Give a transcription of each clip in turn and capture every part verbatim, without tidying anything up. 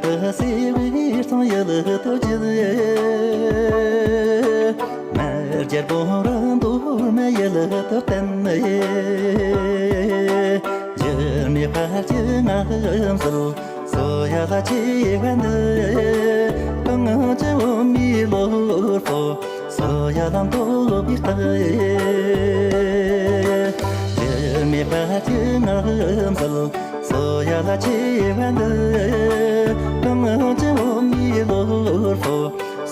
དུ་སེ་བའི་ཚང་ཡ་ལ་ཐོ་ཅི། མ་རྒྱལ་པོ་རང་དུ་མ་ཡ་ལ་ཐོ་བསྟན། འགྱུར་མེད་དཔལ་གྱི་ངང་ཚུལ། སོ་ཡ་ལ་ཆེ་བ་འདི། གང་ཅི་འོ་མི་ལོ་ཕོ། སོ་ཡ་ལ་མཐོ་བའི་རྟགས། འགྱུར་མེད་དཔལ་གྱི་ངང་ཚུལ། སོ་ཡ་ལ་ཆེ་བ་འདི། གང་ཅི་འོ་མི་ལོ་ཕོ།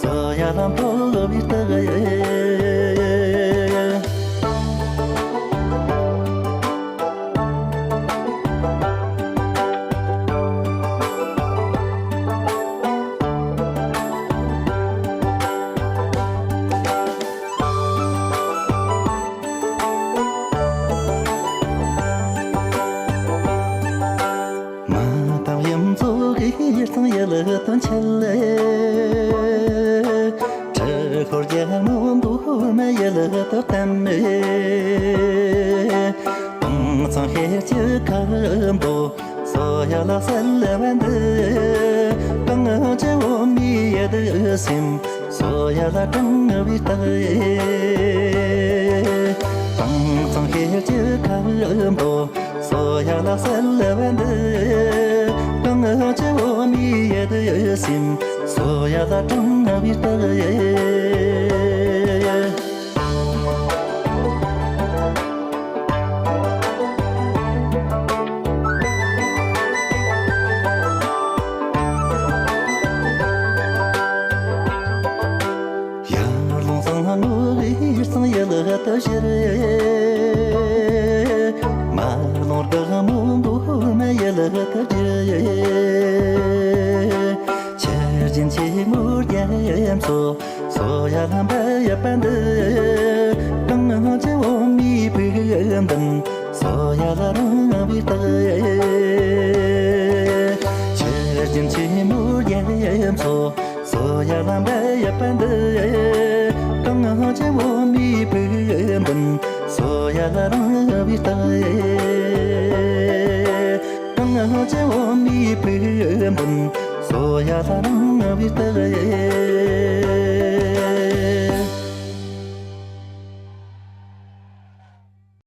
སོ་ཡ་ལ་མཐོ་བའི་རྟགས། མ་དང་ཡུམ་ཚོ་གི་ཚང་ཡ་ལ་དོན་ཆེ་ལེ། དྲི་ཤོར་རྒྱལ་མོ་འདུག་མ་ཡ་ལ་དོ་གཏམ་མེ། དང་ཚང་ཤེར་གྱི་ཁམ་པོ། སོ་ཡ་ལ་སལ་བ་འདི། གང་ཅི་འོ་མི་ཡ་དུ་སིམ། སོ་ཡ་ལ་གྲང་བའི་རྟགས། དང་ཚང་ཤེར་གྱི་ཁམ་པོ། སོ་ཡ་ལ་སལ་བ་འདི། གང་ཅི་འོ་མི་ཡ་དུ་སིམ། སོ་ཡ་ལ་གྲང་བའི་རྟགས། ཡར་ལོང་ཚང་ནོ་བའི་ཚང་ཡ་ལ་ད་ཤེར། མར་ལོང་དགའ་མོ་འདུག་མ་ཡ་ལ་ད་ཤེར། ཆར་ཅན་ཆེ་མོ་རྒྱ་མཚོ། སོ་ཡ་ལ་འབའ་ཡ་པ་འདི། གང་ཅི་འོ་མི་བུ་འདི། སོ་ཡ་ལ་རང་བའི་རྟགས། ཆར་ཅན་ཆེ་མོ་རྒྱ་མཚོ། སོ་ཡ་ལ་འབའ་ཡ་པ་འདི། གང་ཅི་འོ་མི་བུ་འདི། སོ་ཡ་ལ་རང་བའི་རྟགས། གང་ཅི་འོ་མི་བུ་འདི། སོ་ཡ་ལ་རང་བའི་རྟགས།